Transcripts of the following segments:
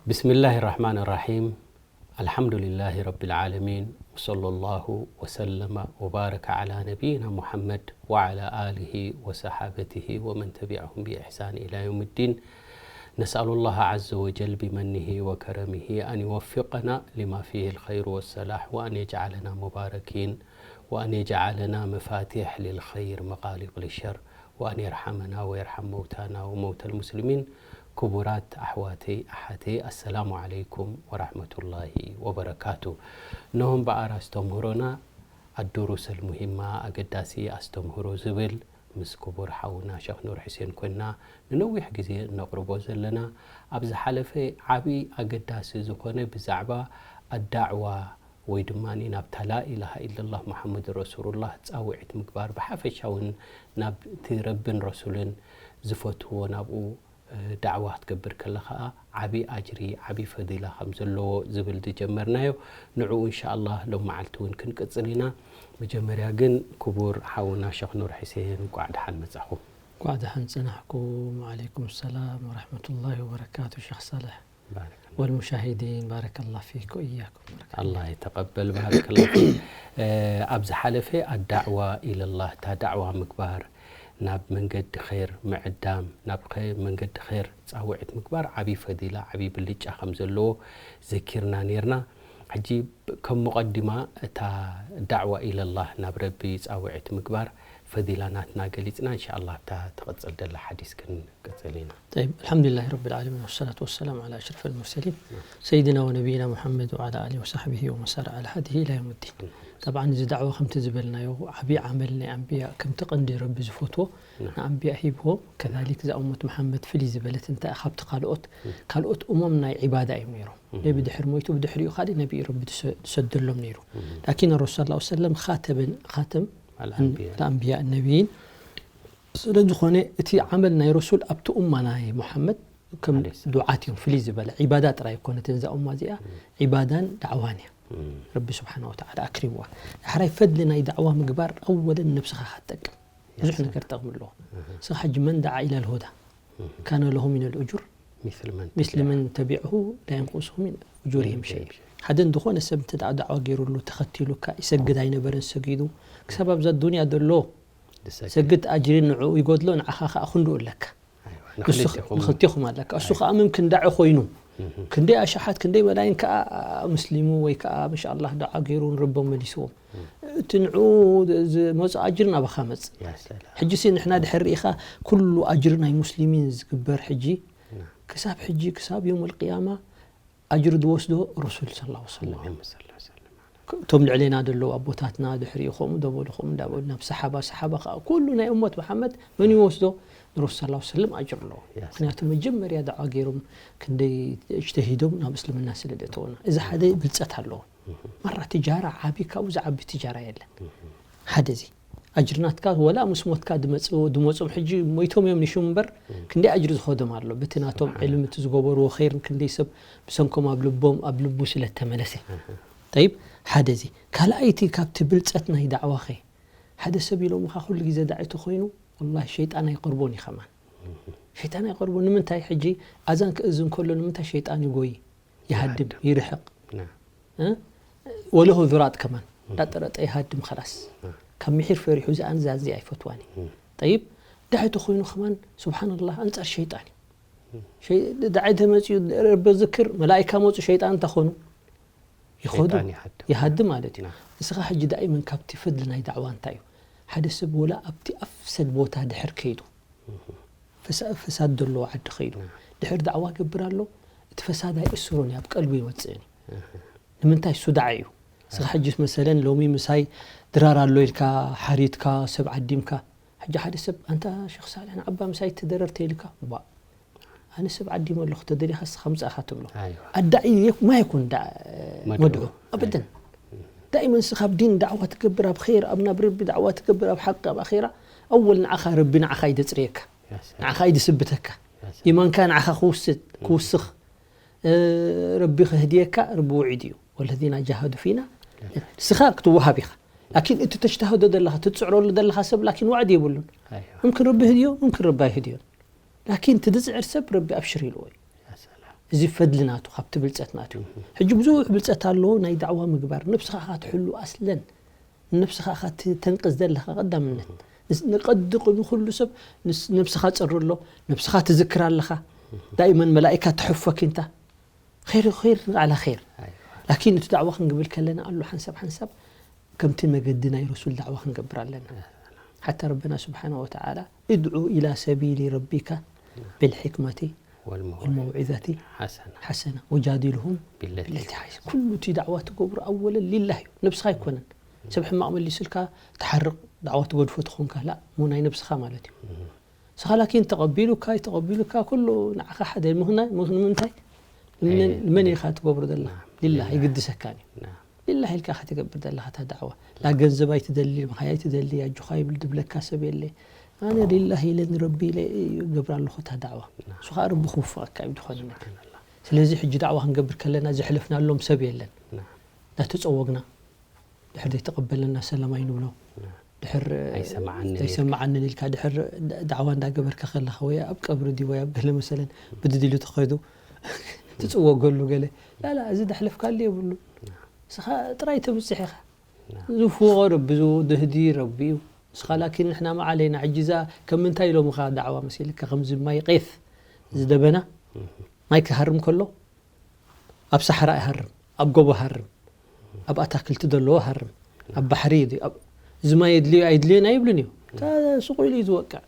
بسم الله الرحمن الرحيم. الحمد لله رب العالمين، وصلى الله وسلم وبارك على نبينا محمد وعلى آله وصحابته ومن تبعهم بإحسان إلى يوم الدين. نسأل الله عز وجل بمنه وكرمه أن يوفقنا لما فيه الخير والصلاح، وأن يجعلنا مباركين، وأن يجعلنا مفاتيح للخير مغاليق للشر، وأن يرحمنا ويرحم موتانا وموتى المسلمين. ክቡራት ኣሕዋተይ ኣሓተይ፣ ኣሰላሙ ዓለይኩም ወራሕመቱላሂ ወበረካቱ። እነሆ እምበኣር ኣስተምህሮና ኣዱሩሰል ሙሂማ፣ ኣገዳሲ ኣስተምህሮ ዝብል ምስ ክቡር ሓውና ሸኽ ኑር ሕሴን ኮይንና ንነዊሕ ግዜ እነቕርቦ ዘለና፣ ኣብ ዝሓለፈ ዓቢ ኣገዳሲ ዝኾነ ብዛዕባ ኣዳዕዋ ወይ ድማ ናብታ ላኢላሃ ኢለላህ ሙሓመድ ረሱሉላህ ጻውዒት ምግባር፣ ብሓፈሻ እውን ናብቲ ረብን ረሱልን ዝፈትዎ ናብኡ ዳዕዋ ክትገብር ከላ ኸኣ ዓቢ ኣጅሪ፣ ዓቢ ፈዲላ ከም ዘለዎ ዝብል ዝጀመርናዮ፣ ንዕኡ እንሻኣላህ ሎም መዓልቲ እውን ክንቅጽል ኢና። መጀመርያ ግን ክቡር ሓውና ሸኽ ኑር ሕሴን እንቋዕ ደሓን መጻኹም። እንቋዕ ደሓን ጸናሕኩም። ወዓለይኩም ሰላም ወራሕመቱላሂ ወበረካቱ ሸኽ ሳልሕ። ባረከላህ። ወልሙሻሂዲን ባረከላህ ፊክ ወኢያኩም። ባረከላህ። ኣላህ የተቀበል ባረከላህ ፊክ። እ፣ ኣብ ዝሓለፈ ኣዳዕዋ ኢለላህ፣ እታ ዳዕዋ ምግባር፣ ናብ መንገዲ ኸይር ምዕዳም፣ ናብ ኸ-፣ መንገዲ ኸይር ጻውዒት ምግባር ዓቢ ፈዲላ፣ ዓቢ ብልጫ ከም ዘለዎ ዘኪርና ኔርና። ሕጂ ከም ሙቐዲማ እታ ዳዕዋ ኢለላህ፣ ናብ ረቢ ጻውዒት ምግባር ፈዲላ ናትና ገሊጽና፣ እንሻኣላህ ኣብታ ትቕጽል ደላ ሓዲስ ክንቅጽል ኢና። طيب، الحمد لله رب العالمين، والصلاة والسلام على أشرف المرسلين، نعم. سيدنا ونبينا محمد وعلى آله وصحبه ومن سار على هديه إلى يوم الدين. طبعا፣ እዚ ዳዕዋ ከምቲ ዝበልናዮ ዓቢ ዓመል ናይ ኣንብያ፣ ከምቲ ቀንዲ ረቢ ዝፈትዎ نعم. ንኣንብያ ሂብዎም። كذلك እዛ እመት መሓመድ ፍልይ ዝበለት እንታይ እያ ካብቲ ካልኦት፣ نعم. ካልኦት እሞም ናይ ዒባዳ እዮም ነይሮም። نعم. ነቢ ድሕሪ ሞይቱ ብድሕሪኡ ካልእ ነቢ ረቢ ዝሰ-፣ ዝሰደሎም ነይሩ። نعم. ላኪን ረሱል ሰለላሁ ዐለይሂ ወሰለም ኻተብን-፣ ኻተም الأنبياء. الأنبياء النبيين ስለ ዝኾነ እቲ ዓመል ናይ ረሱል ኣብቲ ኡማ ናይ ሙሓመድ ከም عليه السلام. ዱዓት እዮም ፍልይ ዝበለ። ዒባዳ ጥራይ ኣይኮነትን እዛ ኡማ እዚኣ፣ ዒባዳን ዳዕዋን እያ። مم. ረቢ ስብሓነ ወተዓላ ኣክሪምዋ። ዳሕራይ ፈድሊ ናይ ዳዕዋ ምግባር ኣወለን ነብስኻ ክትጠቅም ብዙሕ يا ነገር سلام. ጠቕሚ ኣለዎ። أها. ንስኻ ሕጂ መን ደዓ ኢላ ልሁዳ أها. ካነ ለሁ ሚነል ኡጁር مثل من مثل تبعه. من ተቢዐሁ ላ የንቁሱ ሚን ኡጁሪሂም ሸይ። ሸይ። ሓደ እንድኾነ ሰብ እንተ ደኣ ዳዕዋ ገይሩሉ ተኸቲሉካ ይሰግድ ኣይነበረን ሰጊዱ ክሳብ ኣብዛ ዱንያ ዘሎ ዝሰግድ። ሰግድ ኣጅሪ ንዕኡ ይጎድሎ ንዓኻ ኸኣ ክንድኡ ኣለካ። ኣይዋ፣ ንሱ ንኽልቴኹም። ንኽልቴኹም ኣለካ። እሱ ኣይዋ። ኸኣ ምምክን ዳዒ ኮይኑ እህ። ክንደይ ኣሽሓት ክንደይ መላይን ከኣ ምስሊሙ ወይ ከኣ ምሻኣላህ ዳዓ ገይሩ ንረቦም መሊስዎም። እህ። እቲ ንዕኡ ዝመጽእ ኣጅሪ ናባኻ መጽእ። ያ ሰላም። ሕጂ ሲ ንሕና ድሕር ርኢኻ ኩሉ ኣጅሪ ናይ ሙስሊሚን ዝግበር ሕጂ ና። ክሳብ ሕጂ ክሳብ ዮም ኣልቅያማ ኣጅሪ ዝወስዶ ረሱል ሰለላሁ ዐለይሂ ወሰለም እዮም። اللهم صل وسلم على እቶም ልዕሌና ዘለዉ ኣቦታትና ድሕሪኡ ከምኡ ደበሉ ከምኡ እንዳበሉ ናብ ሰሓባ፣ ሰሓባ ከዓ ኩሉ ናይ እመት መሓመድ መን ይወስዶ? ንረሱል ሰለላሁ ዐለይሂ ወሰለም ኣጅሪ ኣለዎ። ያ ሰላም። ምክንያቱ መጀመርያ ዳዕዋ ገይሮም ክንደይ እጅተሂዶም ናብ እስልምና ስለ ዘእተውና። እዚ ሓደ ብልፀት ኣለዎ። ማራ ትጃራ ዓቢ ካብኡ ዝዓቢ ትጃራ የለን። ሓደ እዚ ኣጅሪ ናትካ ወላ ምስ ሞትካ ድመጽ-፣ ድመጾም ሕጂ ሞይቶም እዮም ንሹም እምበር ክንደይ ኣጅሪ ዝኸዶም ኣሎ። በቲ ናቶም ስብሓን ዕልሚ እቲ ዝገበርዎ ኸይርን ክንደይ ሰብ ብሰንኮም ኣብ ልቦም፣ ኣብ ልቡ ስለ እተመለሰ። ኣሃ። ጠይብ፣ ሓደ እዚ። ካልኣይቲ ካብቲ ብልጸት ናይ ዳዕዋኸ፣ ሓደ ሰብ ኢሎምኻ ኩሉ ግዜ ዳዒ ተኾይኑ፣ ወላሂ ሸይጣን ኣይቐርቦን እዩ ከማን። ሸይጣን ኣይቐርቦን። ንምንታይ? ሕጂ ኣዛን ክእዝን ከሎ ንምንታይ ሸይጣን ይጎይ? ይሃድም፣ ይሃድም። ይርሕቕ። ና። እ? ወለሆ ዙራጥ ከማን። ም። እንዳጠረጠ ይሃድም፣ ኸላስ። ም። ካብ ምሒር ፈሪሑ፣ እዚ ኣነ እዛ፣ እዚ ኣይፈትዋን እየ። ም። ጠይብ፣ ዳዒ ተኾይኑ ከማን፣ ሱብሓነላህ፣ ኣንጻር ሸይጣን እዩ። ም። ሸይ-፣ ዳዒ ተመጺኡ፣ ረቢ ዝክር፣ መላኢካ መጹ፣ ሸይጣን እንተኾኑ፣ ይኸዱ፣ ሸይጣን ይሃድም። ይሃድም ማለት እዩ። ና። ንስኻ ሕጂ ዳኢመን ካብቲ ፈድሊ ናይ ዳዕዋ እንታይ እዩ? ሓደ ሰብ ወላ ኣብቲ ኣፍሰድ ቦታ ድሕር ከይዱ፣ ፈሳ-፣ ፈሳድ ዘለዎ ዓዲ ኸይዱ። ና። ድሕር ዳዕዋ ገብር ኣሎ፣ እቲ ፈሳድ ኣይእስሮን እዩ፣ ኣብ ቀልቡ ይወፅእን እዩ። ኣህ። ንምንታይ? እሱ ዳዒ እዩ። እስኻ ኣህ። ሕጂስ መሰለን ሎሚ ምሳይ ድራር ኣሎ ኢልካ፣ ሓሪድካ፣ ሰብ ዓዲምካ። ሕጂ ሓደ ሰብ፣ "ኣንታ ሸኽ ሳልሕ ንዓባ ምሳይ ትደረር?" ተይልካ፣ "ባ፣ ኣነ ሰብ ዓዲመ ኣለኹ፣ ተደሊኻ እስኻ ምጻእኻ" ትብሎ። ኣይዋ። ኣዳዒ የክ-፣ ማ የኩን ዳ-፣ መድዑ። መድዑ። ኣበደን። ኣይዋ። ዳኢመን እስኻ ኣብ ዲን ዳዕዋ ትገብር፣ ኣብ ኸይር፣ ኣብ ናብ ረቢ ዳዕዋ ትገብር፣ ኣብ ሓቂ፣ ኣብ ኣኼራ፣ ኣወል ንዓኻ ረቢ ንዓኻ እዩ ደጽርየካ። ያ ሰላም። ንዓኻ እዩ ድስብተካ። ያ ሰላም። ኢማንካ ንዓኻ ክውስድ፣ እም። ክውስኽ፣ እ፣ ረቢ ክህድየካ፣ ረቢ ውዒድ እዩ። "ወለዚነ ጃሃዱ ፊና"፣ ያ ሰላም። ንስኻ ክትወሃብ ኢኻ። ላኪን እቲ ተጅተህዶ ዘለኻ፣ ትጽዕረሉ ዘለኻ ሰብ ላኪን ዋዕዲ የብሉን። ኣይዋ። ምምክን ረቢ ህድዮ፣ ምምክን ረቢ ኣይህድዮን። ላኪን እቲ ዝጽዕር ሰብ ረቢ ኣብሽር ኢልዎ እዩ። ያ ሰላም። እዚ ፈድሊ ናቱ ካብቲ ብልጸት ናቱ እዩ። ሕጂ ብዙሕ ብልጸት ኣለዎ ናይ ዳዕዋ ምግባር፣ ነብስኻ ኢኻ ትሕሉ ኣስለን፣ ነብስኻ ኢኻ ት-፣ ተንቅዝ ዘለኻ ቀዳምነት። ንስ-፣ ንቐዲ ቅድሚ ኩሉ ሰብ ንስ-፣ ነብስኻ ጸሪ ኣሎ፣ ነብስኻ ትዝክር ኣለኻ። ዳኢመን መላኢካ ትሕፈኪ እንታ። ኸይር፣ ኸይር ዓላ ኸይር። ኣይዋ። ላኪን እቲ ዳዕዋ ክንግብል ከለና ኣሎ ሓንሳብ ሓንሳብ ከምቲ መገዲ ናይ ረሱል ዳዕዋ ክንገብር ኣለና። ሓታ ረበና ስብሓነ ወተዓላ፣ "ادع إلى سبيل ربك بالحكمة والموعظة ሓሰና الحسنة وجادلهم بالتي بالتي هي أحسن." ኩሉ እቲ ዳዕዋ ትገብሮ ኣወለን ሊላህ እዩ፣ ነብስኻ ኣይኮነን። ሰብ ሕማቕ መሊስልካ ትሓርቕ ዳዕዋ ትገድፎ ትኾንካ ላ፣ ሞ ናይ ነብስኻ ማለት እዩ። ንስኻ ላኪን ተቐቢሉካ ኣይተቐቢሉካ ኩሉ ንዓኻ ሓደ ምኽና-፣ ምኽ-፣ ንምንታይ? ንመን-፣ ኣይ፣ ንመን ሊ-፣ ኢኻ ትገብሮ ዘለኻ? ናም፣ ሊላህ ሊላህ። ኣይግድሰካን እዩ። ናም። ሊላህ ኢልካ ኢኻ ትገብር ዘለኻ እታ ዳዕዋ። ላ ገንዘብ ኣይትደሊ፣ ምኻይ ኣይትደሊ፣ ኣጆኻ ይብል ድብለካ ሰብ የለ። ኣነ ሊላህ ኢለ ንረቢ ኢለ ይገብር ኣለኹ እታ ዳዕዋ። ናም። ንሱ ኸዓ ረቢ ክውፍቐካ እዩ ብዝኾነ ነገር። ስብሓንላህ። ስለዚ ሕጂ ዳዕዋ ክንገብር ከለና ዘሕለፍናሎም ሰብ የለን። ናም። እናተጸወግና ድሕር ዘይተቐበለና ሰላም ኣይንብሎ። ናም። ድሕር ኣይሰምዓንን ኢልካ። ኣይሰምዓንን ኢልካ፣ ድሕር ዳ-፣ ዳዕዋ እንዳገበርካ ከለኻ ወይ ኣብ ቀብሪ ድዩ ወይ ኣብ ገለ መሰለን ብድድ ኢሉ ተኸይዱ ትጽወገሉ ገለ። ላላ፣ እዚ ደሕለፍካሉ የብሉ። ንስኻ ጥራይ ተብጽሕ ኢኻ። ዝፍወቐ ረቢ፣ ዝህዲ ረቢ እዩ። ንስኻ ላኪን ንሕና መዓለይና። ሕጂ እዛ ከም ምንታይ ኢሎምኻ ዳዕዋ መሲልካ፣ ከምዚ ማይ ቄፍ ዝደበና ማይ ክሃርም ከሎ ኣብ ሳሕራ ይሃርም፣ ኣብ ጎቦ ሃርም፣ ኣብ ኣታክልቲ ዘለዎ ሃርም፣ ኣብ ባሕሪ ይድ-፣ ኣብ፣ እዚ ማይ የድልዮ ኣይድልዮን ኣይብልን እዩ። እታ ስቑ ኢሉ እዩ ዝወቅዕ።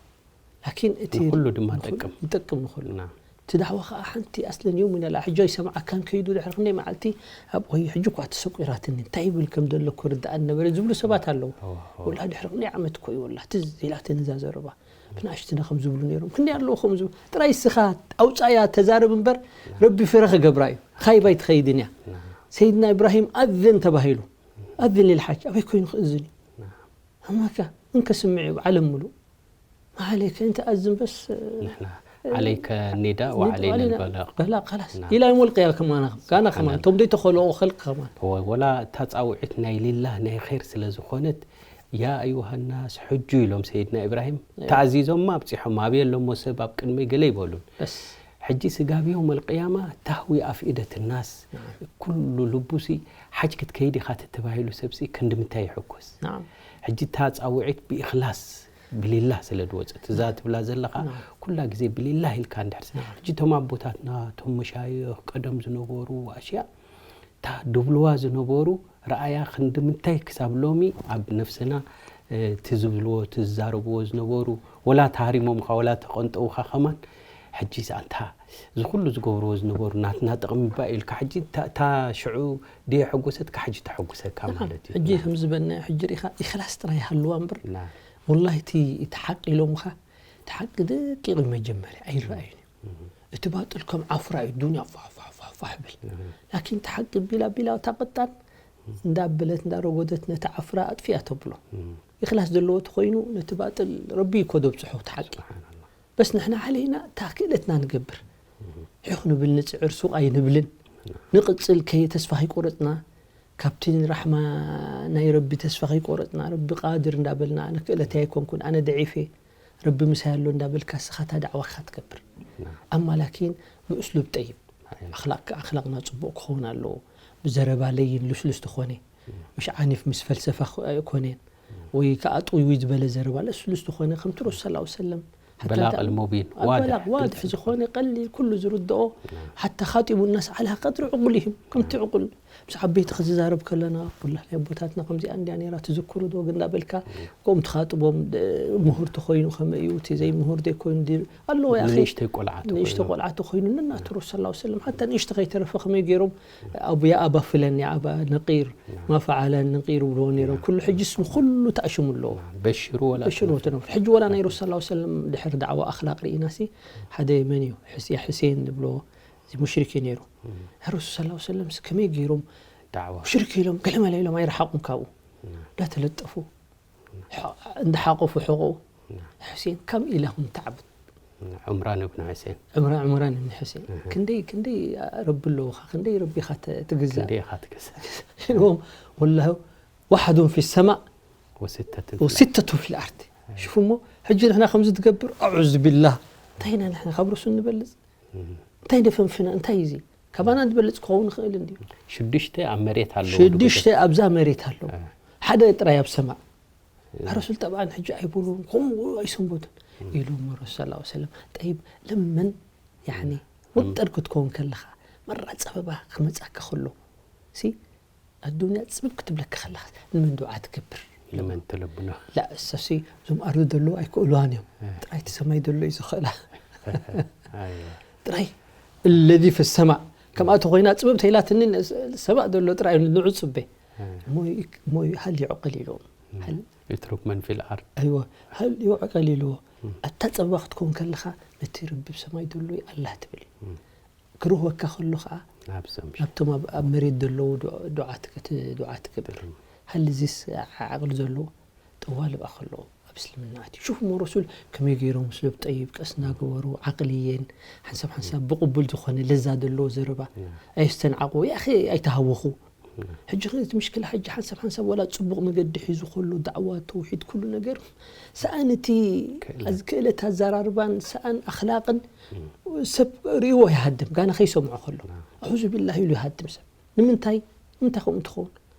ላኪን እቲ ንኹሉ ድማ ንኹሉ ጠቅም። ይጠቅም ንኹሉ። ናም። እቲ ዳዕዋ ኸዓ ሓንቲ ኣስለን ዮም ኢና ላ ሕጂ ኣይሰምዓካን ከይዱ ድሕሪ ክንደይ መዓልቲ ኣብ ወይ ሕጂ እኳ ተሰቂራትኒ እንታይ ይብል ከም ዘሎ እኮ ርድኣኒ ነበረ ዝብሉ ሰባት ኣለዉ። እወ፣ እወ። ወላ ድሕሪ ክንደይ ዓመት እኮ እዩ ወላ ትዝ ኢላትኒ እዛ ዘረባ። ብንኣሽትና ከም ዝብሉ ነይሮም። ክንደይ ኣለዉ ከም ዝብሉ። ጥራይ እስኻ ኣውጻያ ተዛረብ እምበር ረቢ ፍረ ክገብራ እዩ። ኻይባ ኣይትኸይድን እያ። ናም። ሰይድና ኢብራሂም ኣዝን ተባሂሉ። ኣዝን ሊልሓጅ ኣበይ ኮይኑ ክእዝን እዩ? ናም። ኣማካ እንከ ስምዕ እዩ ዓለም ምሉእ። ማዓለይከ እንተ ኣዝን በስ፣ ንሕና ዓለይከ ኒዳ ወዓለይና ልበላቕ። በላቕ፣ ኸላስ። ናም። ኢላ ዮም ወልቅያ ከማና፣ ጋና ከማን፣ ናም። እቶም ዘይተኸልኦ ኸልቂ ከማን። ወ-፣ ወላ እታ ጻውዒት ናይ ሊላህ ናይ ኸይር ስለ ዝኾነት፣ ያ ኣዩሃ ናስ ሕጁ ኢሎም ሰይድና ኢብራሂም እያ። ተኣዚዞማ ኣብጺሖም፣ ኣበይ ኣሎ እሞ ሰብ ኣብ ቅድመይ ገለ ይበሉን። በስ። ሕጂ ስጋብ የውመል ቅያማ ታህዊ ኣፍኢደት ናስ፣ ናም። ኩሉ ልቡሲ ሓጅ ክትከይድ ኢኻ ተተባሂሉ ሰብሲ ክንዲ ምንታይ ይሕጎስ? ናም። ሕጂ እታ ጻውዒት ብኢኽላስ ብሊላህ ስለ ዝወጸት፣ እዛ ትብላ ዘለኻ ናም። ኩላ ግዜ ብሊላህ ኢልካ እንድሕር ስ-፣ ናም። ሕጂ እቶም ኣቦታትና፣ እቶም መሻይኽ ቀደም ዝነበሩ ኣሽያ፣ እታ ድብልዋ ዝነበሩ ረኣያ ክንዲ ምንታይ ክሳብ ሎሚ ኣብ ነፍስና፣ እ፣ እቲ ዝብልዎ፣ እቲ ዝዛረብዎ ዝነበሩ፣ ወላ ተሃሪሞምኻ፣ ወላ ተቐንጠውኻ ከማን፣ ሕጂስ ኣንታ እዚ ኩሉ ዝገብርዎ ዝነበሩ ናትና ጥቕሚ ባ ኢልካ፣ ሕጂ እታ፣ እታ ሽዑ ደየሐጎሰትካ፣ ሕጂ ተሐጉሰካ ናዓ፣ ማለት እዩ። ሕጂ ና። ከም ዝበልናዮ፣ ሕጂ ርኢኻ፣ ኢኽላስ ጥራይ ይሃልዋ እምበር፣ ና። ወላሂ እቲ፣ እቲ ሓቂ ኢሎምኻ፣ እቲ ሓቂ ደቂቕ እዩ መጀመርያ፣ ኣይረኣዩን እዩ። እም። እቲ ባጥል ከም ዓፍራ እዩ፣ ዱንያ ፋሕ፣ ፋሕ፣ ፋሕ፣ ፋሕ ይብል። እም። ላኪን እቲ ሓቂ ቢላ፣ ቢላ፣ እታ ቅጣን እንዳበለት፣ እንዳረጎደት ነቲ ዓፍራ ኣጥፊኣ ተብሎ። እም። ኢኽላስ ዘለዎ ተኾይኑ፣ ነቲ ባጥል ረቢ እኮ ደብጽሖ እቲ ሓቂ። ስብሓንላህ። በስ ንሕና ዓለይና እታ ክእለትና ንገብር። እም። ሒኽ ንብል፣ ንጽዕር፣ ሱቕ ኣይንብልን። እም። ንቕጽል፣ ከይ-፣ ተስፋ ከይቆረጽና፣ ካብቲ ራሕማ ናይ ረቢ ተስፋ ከይቆረጽና፣ ረቢ ቃድር እንዳበልና፣ ኣነ ክእለተይ ኣይኮንኩን፣ ኣነ ደዒፍ እየ፣ ረቢ ምሳይ ኣሎ እንዳበልካ፣ እስኻ እታ ዳዕዋኻ ትገብር። ናም። ኣማ ላኪን ብእስሉብ ጠይብ። ኣይ። ኣኽላቕ፣ ኣኽላቕና ጽቡቕ ክኸውን ኣለዎ። ብዘረባ ለይን ልስሉስ ተኾነ። እም። ምሽ ዓኒፍ ምስ ፈልሰፋ ኽ-፣ ኣይኮነን። እም። ወይ ከኣ ጥውይውይ ዝበለ ዘረባ ልስሉስ ተኾነ፣ ከምቲ ረሱል ሰለላሁ ዐለይሂ ወሰለም፣ ሓታ በላቕ እንተ-፣ ኣልሙቢን፣ ኣብ ዋድሕ፣ በላቕ ዋድሕ ግልጽ ዝኾነ፣ ቀሊል፣ ኩሉ ዝርድኦ፣ ናም። ሓታ ኻጢቡ ናስ ዓላ ቀድሪ ዕቑል ይህብ። ከምቲ ናም። ዕቑል ምስ ዓበይቲ ክትዛረብ ከለና፣ ወላሂ ናይ ኣቦታትና ከምዚኣ እንድያ ነይራ፣ ትዝክሩ ዶ? ግን እንዳበልካ፣ እም። ከምኡ ትኻጥቦም፣ ደ-፣ ምሁር ተኾይኑ ከመይ እዩ፣ እቲ ዘይምሁር ዘይኮይኑ፣ ዲ-፣ ኣለዎ፣ ያ ኣኺ፣ ንእሽተይ ቆልዓ ተኾይኑ። ንእሽተይ ቆልዓ ተኾይኑ፣ ነናቱ ረሱል ሰለላሁ ዐለይሂ ወሰለም፣ ሓታ ንእሽተይ ከይተረፈ ከመይ ገይሮም፣ ኣቡ፣ ያ ኣባ ፍለን፣ ያ ኣባ ነቂር፣ ናም። ማ ፈዓለ ነቂር ይብልዎ ነይሮም። ናም። ኩሉ ሕጂስ ንኹሉ ተኣሽሙ ኣለዎ። ናም። በሽሩ ወላ በሽሩ ተነፍሩ። ተነፍሩ። ሕጂ ወላ ናይ ረሱል ሰለላሁ ዐለይሂ ወሰለም ድሕሪ ዳዕዋ ኣኽላቕ ርኢናሲ፣ ሓደ መን እዩ? ሕስ-፣ ያ ሕሴን ንብሎ፣ እዚ ሙሽሪክ እዩ ነይሩ። እም። ረሱል ሰለላሁ ዐለይሂ ወሰለም ከመይ ገይሮም ዳዕዋ። ሙሽሪክ ኢሎም፣ ገለመለ ኢሎም ኣይረሓቑን ካብኡ። እም። እንዳተለጠፉ፣ እም። ሐ-፣ እንዳሓቆፉ ሕቑ። እም። ሕሴን፣ ከም ኢላሁም ተዕብድ። እም፣ ዕምራን እብን ሕሴን። ዕምራ-፣ ዕምራን እብን ሕሴን። እህ። ክንደይ፣ ክንደይ ረቢ ኣለውኻ፣ ክንደይ ረቢኻ ተ-፣ ትግዛእ። ክንደይ ኢኻ ትግዛእ። ኢልዎም፣ ወላሂ፣ ዋሓዱን ፊ ሰማእ ወሲተቱን ፊል ወሲተቱን ፊል ኣርድ። ኣርድ። ሽፉ እሞ፣ ሕጂ ንሕና ከምዚ ትገብር፣ ኣዑዙ ቢላህ። እንታይ ኢና ንሕና ካብ ረሱል ንበልጽ? እም። እንታይ ደፈንፍና እንታይ እዩ እዚ? ካባና ዝበለጽ ክኸውን ይኽእል እንድዩ። ሽዱሽተ ኣብ መሬት ኣለዉ። ሽዱሽተ ኣብዛ መሬት ኣለዉ። ሓደ ጥራይ ኣብ ሰማዕ። ኣረሱል ጠብዓን ሕጂ ኣይብሉን፣ ከምኡ ኣይሰንበቱን ኢሉ ረሱል ሰለላሁ ዐለይሂ ወሰለም። ጠይብ፣ ለመን ያኒ ወጠር ክትከውን ከለኻ፣ መራ ጸበባ ክመጻካ ከሎ ሲ ኣዱንያ ጽብብ ክትብለካ ከለኻ ንመን ዱዓ ትገብር? ንመን ትልብኖ? ላ እሰሲ እዞም ኣርዲ ዘለዉ ኣይክእልዋን እዮም። ጥራይ እቲ ሰማይ ዘሎ እዩ ዝኽእላ። ጥራይ الذي في السماء ከምኣ ተኾይና ጽብብ ተይላትኒ ሰማእ ዘሎ ጥራይ ንዑ ጽበ። እሞ ሃል ይዕቀል ኢሎም። اترك من في الأرض. ኣይወ ሃል ይዕቀል ኢልዎ። ኣታ ጸበባ ክትከውን ከለኻ ነቲ ረቢ ብሰማይ ዘሎ እዩ ኣላህ ትብል። ክርህወካ ከሎ ከዓ ናብ ሰምሽ ናብቶም ኣብ ኣብ መሬት ዘለዉ ዱ- ዱዓት ከት- ዱዓ ትገብር። ሃል እዚስ ዓቕሊ ዘለዎ ጠዋልብ ኣኸሎ ኣብ እስልምና ኣትዩ። ሹፍ እሞ ረሱል ከመይ ገይሮም ስሉብ ጠይብ ቀስ እናገበሩ ዓቕልየን ሓንሳብ ሓንሳብ ብቕቡል ዝኾነ ለዛ ዘለዎ ዘረባ ኣየስተንዓቑ። ያኺ ኣይተሃወኹ። ሕጂ ኸ እቲ ምሽክላ ሕጂ ሓንሳብ ሓንሳብ ዋላ ጽቡቕ መገዲ ሒዙ ከሎ ዳዕዋ ተውሒድ ኩሉ ነገር ሰኣን እቲ ክእለት። ኣዝ- ክእለት ኣዘራርባን ሰኣን ኣኽላቕን ሰብ ርእይዎ ይሃድም። ጋና ከይሰምዖ ከሎ ኣዑዙ ቢላህ ኢሉ ይሃድም ሰብ። ንምንታይ ንምንታይ ከምኡ ትኸውን?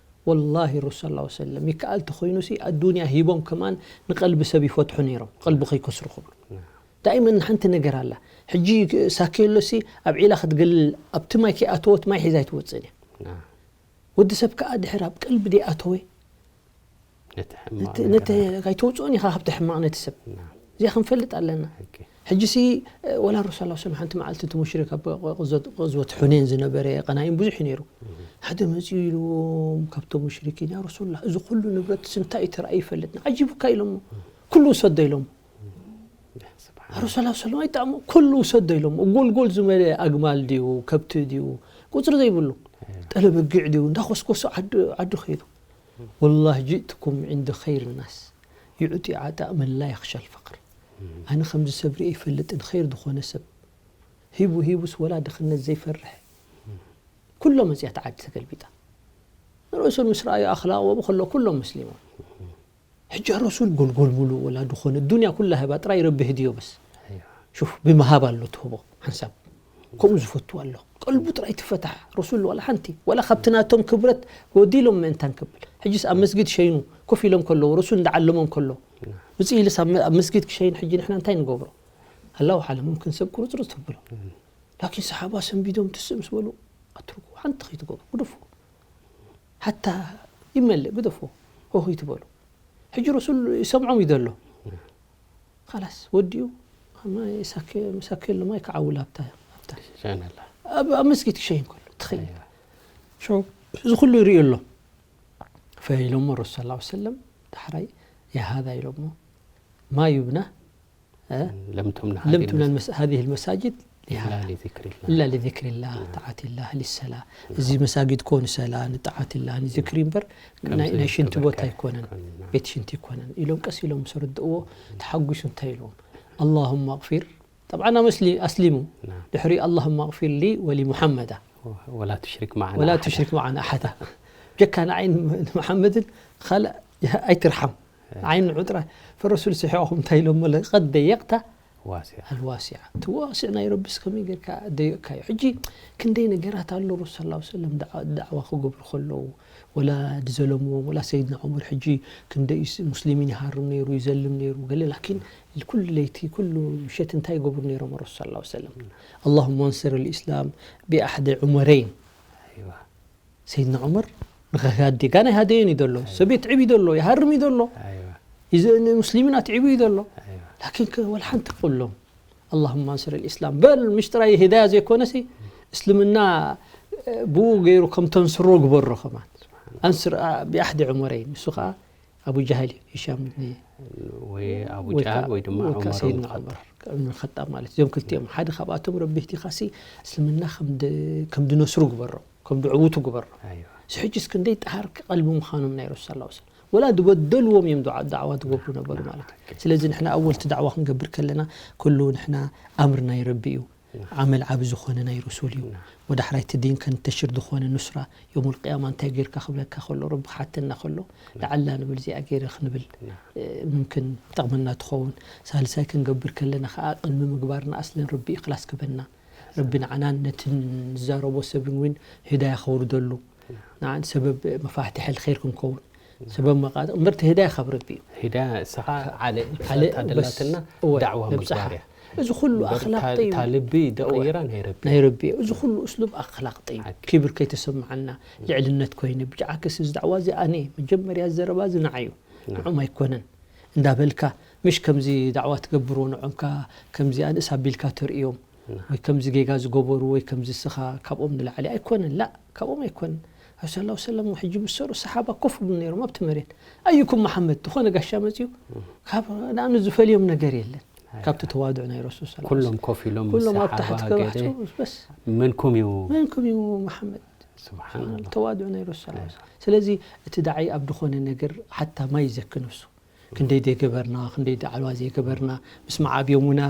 ወላሂ ረሱል ሰለላሁ ዐለይሂ ወሰለም ይከኣል ተኾይኑ ሲ ኣዱንያ ሂቦም ከማን ንቐልቢ ሰብ ይፈትሑ ነይሮም። ቀልቢ ከይከስሩ ክብሉ ዳይመን ሓንቲ ነገር ኣላ። ሕጂ ሳክየሎ ሲ ኣብ ዒላ ክትገልል ኣብቲ ማይ ከይኣተወት ማይ ሒዛ ኣይትወፅእን እያ። ወዲ ሰብ ከዓ ድሕር ኣብ ቀልቢ ደይኣተወ ነቲ ሕማቕ ነቲ ነቲ ካይተውፅኦን ኢኻ ካብቲ ሕማቕ ነቲ ሰብ እዚኣ ክንፈልጥ ኣለና። ሕጂ ሲ ወላ ረሱል ሰለላሁ ዐለይሂ ወሰለም ሓንቲ መዓልቲ እቲ ሙሽሪክ ኣብ ቕዝወት- ቕዝወት ሑኔን ዝነበረ ቀናይም ብዙሕ እዩ ነይሩ። ሓደ መፂኡ ኢልዎም ካብቶም ሙሽሪኪን ያ ረሱሉላህ እዚ ኩሉ ንብረት እንታይ እዩ ተራእዩ ይፈልጥና ዓጂቡካ ኢሎሞ ኩሉ ውሰዶ ኢሎሞ ስብሓን ረሱል ሰለላሁ ዐለይሂ ወሰለም ኣይጣዕሙ ኩሉ ውሰዶ ኢሎም ጎልጎል ዝመለ ኣግማል ድዩ ከብቲ ድዩ ቁፅሪ ዘይብሉ ጠለ በጊዕ ድዩ እንዳኮስኮሶ ዓዱ ዓዱ ከይዱ ወላሂ ጅእትኩም ዕንደ ኸይር ናስ ይዕጢ ዓጣእ መን ላ የኽሻ ልፈቕር ኣነ ከምዚ ሰብ ርኢ ይፈልጥን ኸይር ዝኾነ ሰብ ሂቡ ሂቡስ ወላ ድኽነት ዘይፈርሕ ኩሎ መፅያ ተዓዲ ተገልቢጣ ንርእሱን ምስ ረኣዩ ኣኽላቕ ወብኡ ከሎ ኩሎም መስሊሞም ሕጂ ረሱል ጎልጎል ሙሉእ ወላ ድኾነ ዱንያ ኩላ ህባ ጥራይ ረቢ ህድዮ በስ ሹፍ ብምሃብ ኣሎ ትህቦ ሓንሳብ ከምኡ ዝፈቱ ኣሎ ቀልቡ ጥራይ ትፈታሕ ረሱል ዋላ ሓንቲ ዋላ ካብቲ ናቶም ክብረት ጎዲሎም ምእንታን ክብል ሕጂስ ኣብ መስጊድ ሸይኑ ኮፍ ኢሎም ከለዉ ረሱል እንዳዓለሞም ከሎ ውፅእ ኢልስ ኣብ መስጊድ ክሸይን ሕጂ ንሕና እንታይ ንገብሮ ኣላሁ ዓለም ምምክን ሰብ ቁርፅርፅ ተብሎ ላኪን ሰሓባ ሰንቢዶም ትስእ ምስ በሉ ኣትርኩ ሓንቲ ከይትገብሩ ግደፉ ሓታ ይመልእ ግደፉ ሆ ይትበሉ ሕጂ ረሱል ይሰምዖም እዩ ዘሎ ላስ ወዲኡ ሳኬ ኣሎ ማይ ክዓውል ኣብታ ኣብታ ሸነላ ኣብ ኣብ መስጊድ ክሸይን ከሎ ትኸይድ እዚ ኩሉ ይርእዩ ኣሎ ፈኢሎሞ ረሱል ላ ሰለም ዳሕራይ የሃዛ ኢሎሞ ማ ዩብና لم تبن لم تبن المس- هذه المساجد إلا لذكر الله إلا لذكر الله طاعة الله للصلاة እዚ መሳጊድ ኮ ንሰላ ንጣዓት ላ ንዝክሪ እምበር ናይ ናይ ሽንቲ ቦታ ኣይኮነን ቤት ሽንቲ ኣይኮነን ኢሎም ቀስ ኢሎም ምስ ርድእዎ ተሓጒሱ እንታይ ኢልዎም اللهم اغفر طبعا ኣመስሊ ኣስሊሙ نعم ድሕሪ اللهم اغفر لي ولمحمد ولا تشرك معنا ولا أحدا. تشرك معنا أحدا ጀካ ንዓይ ንመሓመድን ካልእ ኣይትርሓም ንዓይ ንዑ ጥራይ ፈረሱል ስሒቖም እንታይ ኢሎሞ ቀድ ደየቕታ واسع ኣልዋሲዓ እቲ ዋሲዕ ናይ ረቢስ ከመይ ጌርካ ደየቕካዮ ሕጂ ክንደይ ነገራት ኣሎ ረሱል ላ ሰለም ዳዕዋ ክገብሩ ከለዉ ወላ ዝዘለምዎም ወላ ሰይድና ዑመር ሕጂ ክንደይ ሙስሊሚን ይሃርም ነይሩ ይዘልም ነይሩ ገለ ላኪን ኩሉ ለይቲ ኩሉ ምሸት እንታይ ይገብሩ ነይሮም ረሱል ላ ሰለም اللهم انصر الإسلام بأحد عمرين أيوة ሰይድና ዑመር ንኸሃዲ ጋና ይሃደየን እዩ ዘሎ ሰቤት ዕብ እዩ ዘሎ ይሃርም እዩ ዘሎ أيوة ሙስሊሚን ኣትዒቡ እዩ ዘሎ أيوة ላኪን ከ ወላ ሓንቲ ክብሎም اللهم انصر الإسلام በል ምሽ ጥራይ ህዳያ ዘይኮነሲ እስልምና ብኡ ገይሩ ከም ተንስሮ ግበሮ ከማን ኣንስር ብኣሕዲ ዑመረይን ንሱ ከዓ ኣቡ ጃህል እዩ ሂሻም ብኒ ወይ ኣቡ ጃህል ወይ ድማ ዑመር ሰይድና ብን ኸጣብ። ዑመር ብን ኸጣብ ማለት እዚኦም ክልቲኦም ሓደ ካብኣቶም ረቢ ህዲኻሲ እስልምና ከም ድ- ከም ድነስሩ ግበሮ ከም ድዕውቱ ግበሮ ኣይዋ። እዚ ሕጂ እስክንደይ ጠሃር ቀልቢ ምዃኖም ናይ ረሱል ሰለላሁ ዐለይሂ ወሰለም ወላ ዝበደልዎም እዮም ዱዓ- ዳዕዋ ትገብሩ ነበሩ ማለት እዩ ስለዚ ንሕና ኣወልቲ ዳዕዋ ክንገብር ከለና ኩሉ ንሕና ኣምር ናይ ረቢ እዩ ዓመል ዓቢ ዝኾነ ናይ ረሱል እዩ ወዳሕራይ እቲ ዲን ከንተሽር ዝኾነ ኑስራ የውሙል ቅያማ እንታይ ጌርካ ክብለካ ከሎ ረቢ ክሓተና ከሎ ለዓላ ንብል እዚኣ ገይረ ክንብል ምምክን ጠቕመና ትኸውን ሳልሳይ ክንገብር ከለና ከዓ ቅድሚ ምግባርና ኣስለን ረቢ ኢኽላስ ክበና ረቢ ንዓናን ነቲ ንዛረቦ ሰብን እውን ህዳያ ከውርደሉ፣ ንዓን ሰበብ መፋትሒ ልኸይር ክንከውን፣ ሰበብ መቓ-፣ እምበር እቲ ህዳያ ካብ ረቢ እዩ። ሂዳያ እስኻ ዓለ ዓለ እምፈታ በስ፣ ደላትና እወ፣ ዳዕዋ ነብጽሓ። ምግባር እያ። እዚ ኩሉ እምበር ኣኽላቕ እታ፣ ጠይቡ እታ ልቢ ደቕይራ ናይ ረቢ ናይ እያ። ረቢ እዩ። እዚ ኩሉ እስሉብ ኣኽላቕ ጠይቡ። ሓቂ። ክብር ከይተሰምዓና፣ ልዕልነት ኮይነ፣ ብጃዓከስ እዚ ዳዕዋ እዚ ኣነ መጀመርያ ዘረባ እዚ ንዓይ እዩ። ንዕኦም ኣይኮነን። እንዳበልካ፣ ምሽ ከምዚ ዳዕዋ ትገብርዎ ንዖምካ፣ ከምዚ ኣንእስ ኣቢልካ ተርእዮም፣ ወይ ከምዚ ጌጋ ዝገበሩ፣ ወይ ከምዚ እስኻ ካብኦም ንላዕሊ ኣይኮነን። ላ፣ ካብኦም ኣይኮነን። ኣብ ሰለላሁ ሰለም ሕጂ ምስ ሰሩ ሰሓባ ኮፍ ብሉ ነይሮም ኣብቲ መሬት። ኣዩኩም መሓመድ፣ ዝኾነ ጋሻ መጺኡ፣ ካብ ንኣኑ ዝፈልዮም ነገር የለን። ካብቲ ተዋድዑ ናይ ረሱል ሰለላሁ ኩሎም ኮፍ ኢሎም ምስ ኩሎም ኣብ ሰሓባ ታሕቲ ገለ ከባሕቱ፣ በስ። መንኩም እዩ። መንኩም እዩ መሓመድ። ስብሓንላህ። ተዋድዑ ናይ ረሱል ሰለላሁ ሰለም። ስለዚ እቲ ዳዓይ ኣብ ዝኾነ ነገር ሓታ ማይ ይዘኪ ነፍሱ። ክንደይ ዘይገበርና፣ ክንደይ ዳዕዋ ዘይገበርና፣ ምስ መዓብዮሙና።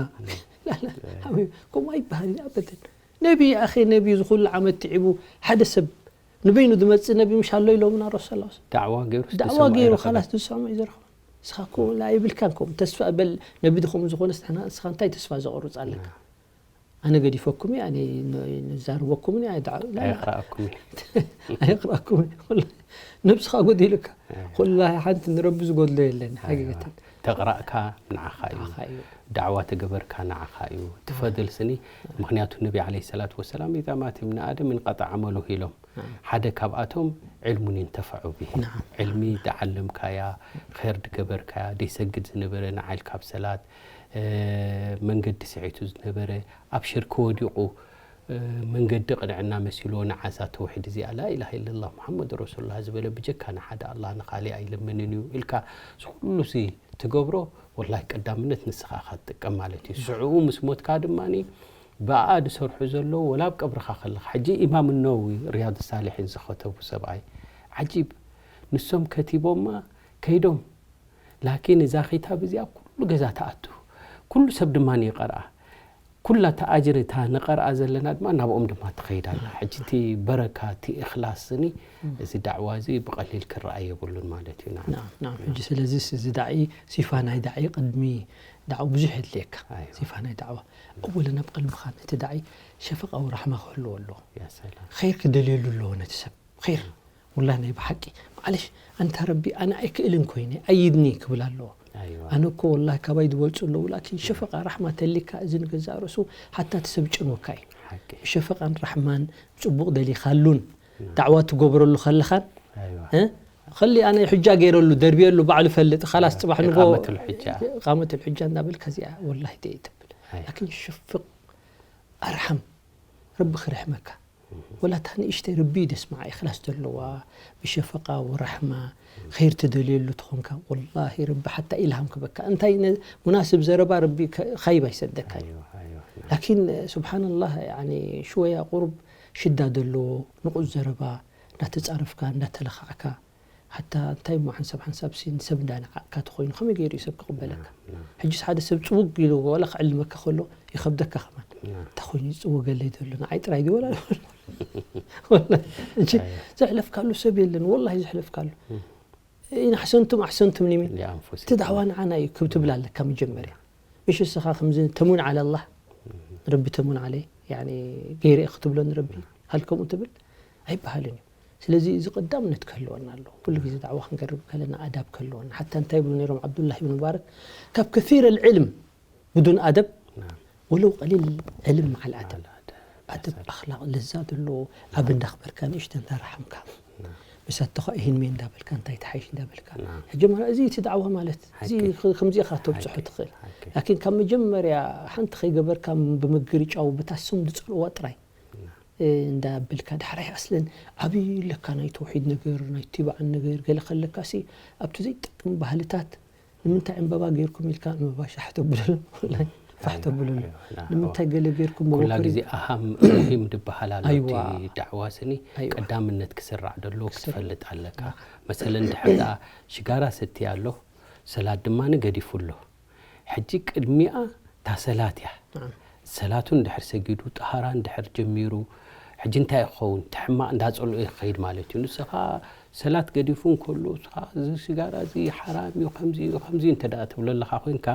ላ፣ ላ፣ ሓቢቢ፣ ከምኡ ኣይበሃልን ኣበደን። ነቢ፣ ኣኸ፣ ነቢ ዝኹሉ ዓመት ትዒቡ፣ ሓደ ሰብ ንበይኑ ዝመጽእ ነቢ ምሽ ኣሎ ኢሎምና ረሱል ሰለላሁ ሰለም። ዳዕዋ ገይሩ ዳዕዋ ዝሰምዖ ገይሩ ይረኽበ። ካላስ ዝሰምዖ እዩ ዝረኽበ። ንስኻ እኮ ላ የብልካን ከምኡ ተስፋ በል፣ ነቢ ድኹም ዝኾነስ ንሕና ንስኻ እንታይ ተስፋ ዘቑርጽ ኣለካ? ኣነ ገዲፈኩም እየ፣ ኣነ ን-፣ ንዛረበኩም እየ፣ ኣይ ዳዕ-፣ ላ፣ ላ። ኣይቕረኣኩም እየ። ኣይቕረኣኩም እየ። ወላሂ ነብስኻ ጎዲሉካ። ኣይ። ወላሂ ሓንቲ ንረቢ ዝጎድሎ የለን፣ ኣይዋ። ሓቂቀተን። ተቕራእካ ንዓኻ እዩ። ንዓኻ እዩ። ዳዕዋ ተገበርካ ንዓኻ እዩ። እቲ ፈድል ስኒ፣ ምኽንያቱ ነቢ ዓለይሂ ሰላቱ ወሰላም፣ "ኢዛ ማተ ኢብኑ ኣደም እንቀጠዐ ዓመሉሁ" ኢሎም። ሓደ ካብኣቶም ዕልሙን ይንተፈዑ ብሂ። ናዓም። ዕልሚ ደዓለምካያ፣ ኸይር ድገበርካያ፣ ደይሰግድ ዝነበረ ንዓይል ካብ ሰላት፣ እ፣ መንገዲ ስዒቱ ዝነበረ፣ ኣብ ሽርኪ ወዲቑ፣ እ፣ መንገዲ ቅንዕና መሲልዎ ንዓዛ ተውሒድ እዚኣ ላኢላሃ ኢለላህ ሙሓመድ ረሱሉላህ ዝበለ ብጀካ ንሓደ ኣላህ ንኻሊእ ኣይልምንን እዩ ኢልካ፣ እዚ ኩሉ እዚ ትገብሮ፣ ወላሂ ቀዳምነት ንስኻ ኢኻ ትጥቀም ማለት እዩ። ሽዑኡ ምስ ሞትካ ድማኒ፣ ብኣኣ ዝሰርሑ ዘለዉ፣ ወላ ኣብ ቀብርኻ ከለኻ፣ ሕጂ ኢማም ነወዊ ሪያድ ሳሊሒን ዝኸተቡ ሰብኣይ፣ ዓጂብ፣ ንሶም ከቲቦማ ከይዶም፣ ላኪን እዛ ኪታብ እዚኣ ኩሉ ገዛ ትኣቱ፣ ኩሉ ሰብ ድማ ይቐርኣ፣ ኩላ እታ ኣጅሪ እታ ንቐርኣ ዘለና ድማ ናብኦም ድማ ትኸይድ ኣላ። ሕጂ እቲ በረካ፣ እቲ እኽላስ ስኒ፣ እዚ ዳዕዋ እዚ ብቐሊል ክረኣ የብሉን ማለት እዩ። ናዓም። ናም፣ ናም። ሕጂ ስለዚስ እዚ ዳዒ፣ ሲፋ ናይ ዳዒ ቅድሚ ዳዕዋ ብዙሕ የድልየካ። ኣይዋ። ሲፋ ናይ ዳዕዋ። ኣወለን ኣብ ቀልብኻ ነቲ ዳዒ ሸፈቃዊ ራሕማ ክህልዎ ኣለዎ። ያ ሰላም። ኸይር ክደልየሉ ኣለዎ ነቲ ሰብ። ኸይር። ወላሂ ናይ ብሓቂ። ማዕለሽ፣ ኣንታ ረቢ፣ ኣነ ኣይክእልን ኮይነ፣ ኣይድኒ ክብል ኣለዎ። ኣይዋ። ኣነ እኮ ወላሂ ካባይ ዝበልጹ ኣለዉ፣ ላኪን ሸፈቃ ራሕማ ተሊካ እዚ ንገዛእ ርእሱ ሓታ እቲ ሰብ ጨንወካ እዩ። ሓቂ። ብሸፈቃን ራሕማን ጽቡቕ ደሊኻሉን ዳዕዋ ትገብረሉ ከለኻን፣ ኣይዋ። እ? ኸሊ ኣነ ሕጃ ገይረሉ፣ ደርብየሉ፣ ባዕሉ ፈልጥ፣ ኻላስ ጽባሕ ንጎ ኢቃመቱል ሕጃ። ኢቃመቱል ሕጃ እንዳበልካ እዚኣ ወላሂ ደይ ትብል። ኣይ። ላኪን ሽፍቕ ኣርሓም፣ ረቢ ክርሕመካ። ወላ እታ ንእሽተይ ረቢ ደስምዓ፣ ኢኽላስ ዘለዋ፣ ብሸፈቃ ወራሕማ፣ ኸይር ትደልየሉ ተኾንካ፣ ወላሂ ረቢ ሓታ ኢልሃም ክበካ። እንታይ ነ-፣ ሙናስብ ዘረባ ረቢ ከ-፣ ኻይብ ኣይሰደካ እዩ። ኣይዋ፣ ኣይዋ፣ ናም። ላኪን፣ ስብሓንላህ፣ ያኒ፣ ሽወያ ቁሩብ ሽዳ ዘለዎ፣ ንቑጽ ዘረባ፣ እንዳተጻረፍካ፣ እንዳተለኻዕካ፣ ሓታ እንታይ እሞ ሓንሳብ ሓንሳብ ሲ ንሰብ እንዳነዓቕካ ተኾይኑ ከመይ ገይሩ እዩ ሰብ ክቕበለካ? ናም፣ ናም። ሕጅስ ሓደ ሰብ ጽውግ ኢሉ ዋላ ክዕልመካ ከሎ ይኸብደካ ከማን። ናም። እንታይ ኮይኑ እዩ ዝጽውገለይ ዘሎ? ንዓይ ጥራይ ድዩ ወላ? ወላ እንጂ ኣየ። ዘሕለፍካሉ ሰብ የለን፣ ወላሂ ዘሕለፍካሉ። እም። ኢን ኣሕሰንቱም ኣሕሰንቱም ሊመን። ሊኣንፉሲኩም። እቲ ዳዕዋ ንዓና እዩ ክብ ትብል ኣለካ መጀመርያ። ምሽ እስኻ ከምዚ ተሙን ዓለ ኣላህ፣ ረቢ ተሙን ዓለይ፣ ያኒ ገይረ እየ ክትብሎ ንረቢ፣ ሃልከምኡ ትብል ኣይበሃልን እዩ። ስለዚ እዚ ቀዳምነት ክህልወና ኣለዎ። ኩሉ ግዜ ዳዕዋ ክንገርብ ከለና ኣዳብ ክህልወና። ሓታ እንታይ ይብሉ ነይሮም ዓብዱላህ ብን ሙባረክ፣ ካብ ከሲር ኣልዕልም ብዱን ኣደብ፣ ናም። ወለው ቀሊል ዕልም መዓል ኣደብ። መዓል ኣደብ። ኣደብ፣ ኣኽላቕ፣ ለዛ ዘለዎ፣ ኣብ ናም። እንዳኽበርካ ንእሽተ እንዳረሓምካ። ናም። መሳተኻ ኢሂን ሜ እንዳበልካ፣ እንታይ ተሓይሽ እንዳበልካ። ናም። ሕጂ ማለት እዚ እቲ ዳዕዋ ማለት፣ እዚ ሓቂ። ኸ-፣ ከምዚ ኢኻ ተብጽሖ ሓቂ። ትኽእል። ሓቂ። ላኪን ካብ መጀመርያ ሓንቲ ከይገበርካ ብምግርጫው፣ በታ ስም ዝጸልዋ ጥራይ፣ ናም። እ፣ እንዳበልካ፣ ዳሕራይ ኣስለን ዓብዪ ለካ ናይ ተውሒድ ነገር፣ ናይ ትባዕን ነገር፣ ገለ ከለካሲ፣ ኣብቲ ዘይጠቅም ባህልታት፣ ንምንታይ ዕምበባ ገይርኩም ኢልካ፣ ዕምበባ ሻሕ ተብሉሉ፣ ወላሂ፣ ፋሕ ተብሉሉ። ኣይዋ፣ ኣይዋ፣ ኣይዋ። ንምንታይ ገለ ገይርኩም ኩላ መበኮሪ? ግዜ ኣሃም ሙሂም ድበሃል ኣሎ። ኣይዋ። እቲ ዳዕዋ ስኒ ኣይዋ። ቀዳምነት ክስራዕ ደሎ ክስራዕ። ክትፈልጥ ኣለካ። ኣኻ። መሰለን ድሕር ደኣ ሽጋራ ሰቲ ኣሎ፣ ሰላት ድማ ገዲፉ ኣሎ። ሕጂ ቅድሚኣ እታ ሰላት እያ። ናም። ሰላቱ እንድሕር ሰጊዱ፣ ጠሃራ እንድሕር ጀሚሩ፣ ሕጂ እንታይ ክኸውን? እቲ ሕማቕ እንዳጸልኦ እዩ ክኸይድ ማለት እዩ። ንስኻ ሰላት ገዲፉ እንከሎ፣ ንስኻ እዚ ሲጋራ እዚ ሓራም እዩ፣ ከምዚ እዩ፣ ከምዚ እዩ እንተ ደኣ ትብሎ ኣለኻ ኮይንካ፣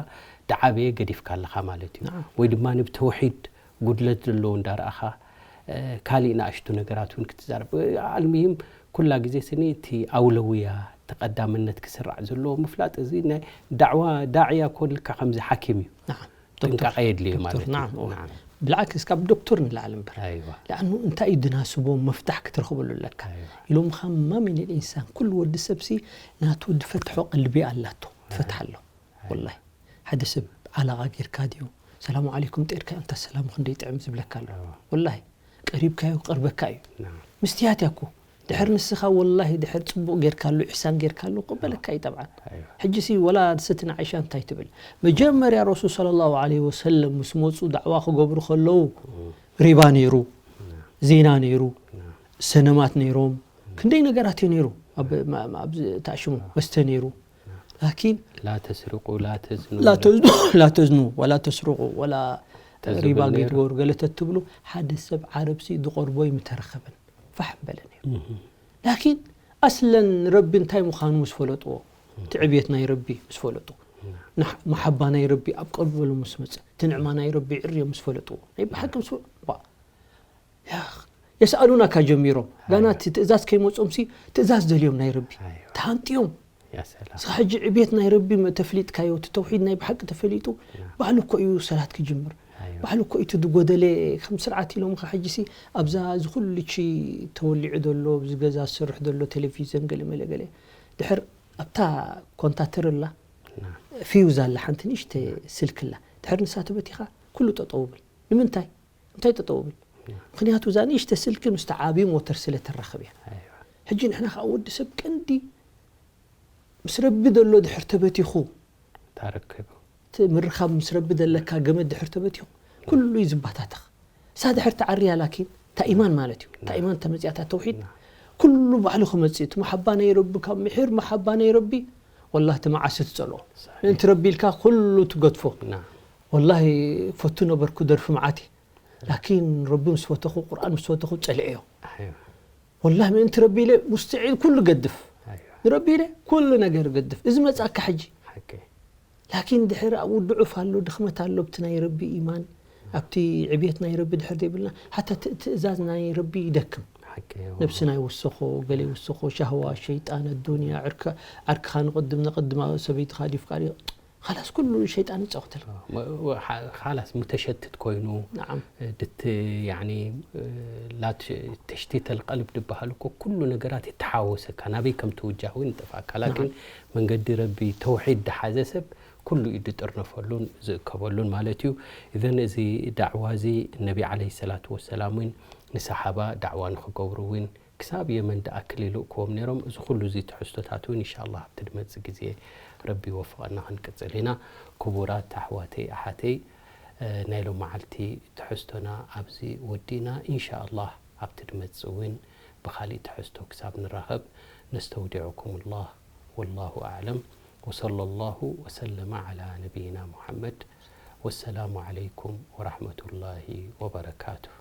ድዓበየ ገዲፍካ ኣለኻ ማለት እዩ። ናም። ወይ ድማ ብተውሒድ ጉድለት ዘለዎ እንዳረኣኻ፣ እ፣ ካሊእ ንኣሽቱ ነገራት እውን ክትዛረብ። ኣልሙሂም፣ ኩላ ግዜ ስኒ እቲ ኣውለውያ፣ እቲ ቀዳምነት ክስራዕ ዘለዎ ምፍላጥ፣ እዚ ናይ ዳዕዋ፣ ዳዕያ ኮን ልካ ከምዚ ሓኪም እዩ። نعم ጥንቃቐ دكتور የድልዮ دكتور ማለት እዩ። نعم أوه. نعم. بالعكس ካብ ዶክተር ንላዕሊ እምበር ኣይዋ። لأنه እንታይ እዩ ድናስቦ መፍታሕ ክትረኽበሉ ኣለካ ኣይዋ። ኢሎም ኻማ من الإنسان ኩሉ ወዲ ሰብሲ ናቱ ድፈትሖ ቀልቢ ኣላቶ ትፈትሓ ኣሎ ወላሂ ሓደ ሰብ ዓላቓ ጌርካ ድዩ ሰላሙ ዓለይኩም ጤርካ እንታ ሰላሙ ክንደይ ጥዕም ዝብለካ ኣሎ ወላሂ ቀሪብካዮ ክቐርበካ እዩ نعم. ምስትያት እያ እኮ ድሕር ንስኻ ወላሂ ድሕር ፅቡቕ ጌርካሉ ኢሕሳን ጌርካሉ ክበለካ እዩ ጠብዓን ኣይዋ። ሕጂ ሲ ወላ ሰትና ዓይሻ እንታይ ትብል መጀመርያ ረሱል صلى الله عليه وسلم ምስ መፁ ዳዕዋ ክገብሩ ከለዉ ሪባ ነይሩ ዚና ነይሩ ሰነማት ነይሮም ክንደይ ነገራት እዩ ነይሩ ኣብ ማ- ማ- ኣብዚ ተኣሽሙ መስተ ነይሩ ላኪን لا تسرقوا لا تزنوا لا تزنوا لا تزنوا ولا تسرقوا ولا ተዝብል ሪባ ነይሩ። ግበሩ ገለ ተትብሉ ሓደ ሰብ ዓረብሲ ዝቐርቦ ይምተረኸበን ፋሕ በለ ነይሩ ላኪን ኣስለን ረቢ እንታይ ምዃኑ ምስ ፈለጥዎ እቲ ዕብየት ናይ ረቢ ምስ ፈለጡ ንሕ- መሓባ ናይ ረቢ ኣብ ቀልቦም ምስ መፀ እቲ ንዕማ ናይ ረቢ ዕርዮ ምስ ፈለጥዎ ናይ ብሓቂ ምስ ፈ- ዋ፣ ያኽ፣ የስኣሉናካ ጀሚሮም ጋና እቲ ትእዛዝ ከይመፆም ሲ ትእዛዝ ደልዮም ናይ ረቢ ኣይዋ። ተሃንጥዮም يا سلام እስኻ ሕጂ ዕብየት ናይ ረቢ መ- ተፍሊጥካዮ እቲ ተውሒድ ናይ ብሓቂ ተፈሊጡ ባዕሉ እኮ እዩ ሰላት ክጅምር ኣይዋ። ባዕሉ እኮ እዩ እቲ ዝጎደለ ከም ስርዓት ኢሎም ኸ ሕጂ ሲ ኣብዛ እዚ ኩሉ ቺ ተወሊዑ ዘሎ ኣብዚ ገዛ ዝሰርሕ ዘሎ ቴሌቪዝን ገለ መለ ገለ ድሕር ኣብታ ኮንታተር ኣላ نعم. ፊውዝ ኣላ ሓንቲ ንእሽተ ስልክ ኣላ ድሕር ንሳ ተበቲኻ ኩሉ ጠጠው ብል ንምንታይ እንታይ ጠጠው ብል ምክንያቱ እዛ ንእሽተ ስልክ ምስቲ ዓብዪ ሞተር ስለ ተራኽብ እያ ኣይዋ። ሕጂ ንሕና ከዓ ወዲ ሰብ ቀንዲ ምስ ረቢ ዘሎ ድሕር ተበቲኹ تركب እቲ ምርኻብ ምስ ረቢ ዘለካ ገመድ ድሕር ተበቲኹ ኩሉ እዩ ዝባታተኽ እሳ ድሕር ተዓርያ ላኪን እታ ኢማን ማለት እዩ እታ ኢማን ተመፅያታ ተውሒድ ኩሉ ባዕሉ ክመፅእ እቲ መሓባ ናይ ረቢ ካብ ምሕር መሓባ ናይ ረቢ ወላ እቲ መዓሲ ትፀልኦ ምእንቲ ረቢ ኢልካ ኩሉ ትገድፎ نعم. ወላሂ ፈቱ ነበርኩ ደርፊ መዓት እዩ ላኪን ረቢ ምስ ፈተኹ ቁርኣን ምስ ፈተኹ ፀልዐዮ ኣይዋ። ወላሂ ምእንቲ ረቢ ኢለ ሙስተዒል ኩሉ ገድፍ ኣይዋ። ንረቢ ኢለ ኩሉ ነገር ገድፍ እዚ መፃካ ሕጂ ሓቂ ላኪን ድሕር ኣብኡ ድዑፍ ኣሎ ድኽመት ኣሎ ኣብቲ ናይ ረቢ ኢማን ኣብቲ ዕብየት ናይ ረቢ ድሕር ዘይብልና ሓታ ት- ትእዛዝ ናይ ረቢ ይደክም ሓቂ ነብስና ይውስኾ ገለ ይውስኾ ሻህዋ ሸይጣን ኣዱንያ ዕርካ- ዓርክኻ ንቕድም ነቐድማ ሰበይትኻ ድዩ ፍቃሪ خلاص ኩሉ ሸይጣን ይፃወተልካ م- و- ح- خلاص متشتت ኮይኑ نعم ድት يعني لا تشتيت القلب ዝበሃል እኮ ኩሉ ነገራት የተሓወሰካ ናበይ ከም ትውጃህ እውን ይጠፍኣካ ላኪን መንገዲ ረቢ ተውሒድ ድሓዘ ሰብ ኩሉ እዩ ድጥርነፈሉን ዝእከበሉን ማለት እዩ እዘን እዚ ዳዕዋ እዚ ነቢ ዓለይሂ ሰላቱ ወሰላም እውን ንሰሓባ ዳዕዋ ንክገብሩ እውን ክሳብ የመን ድኣክል ይልእክዎም ነይሮም እዚ ኩሉ እዚ ትሕዝቶታት እውን ኢንሻ ኣላህ ኣብቲ ድመፅእ ግዜ ረቢ ይወፍቐና ክንቅፅል ኢና ክቡራት ኣሕዋተይ ኣሓተይ ናይ ሎመዓልቲ ትሕዝቶና ኣብዚ ወዲእና ኢንሻ ኣላህ ኣብቲ ድመፅእ እውን ብኻሊእ ትሕዝቶ ክሳብ ንራኸብ ነስተውዲዑኩም ላህ ወላሁ ኣዕለም وصلى الله وسلم على نبينا محمد والسلام عليكم ورحمة الله وبركاته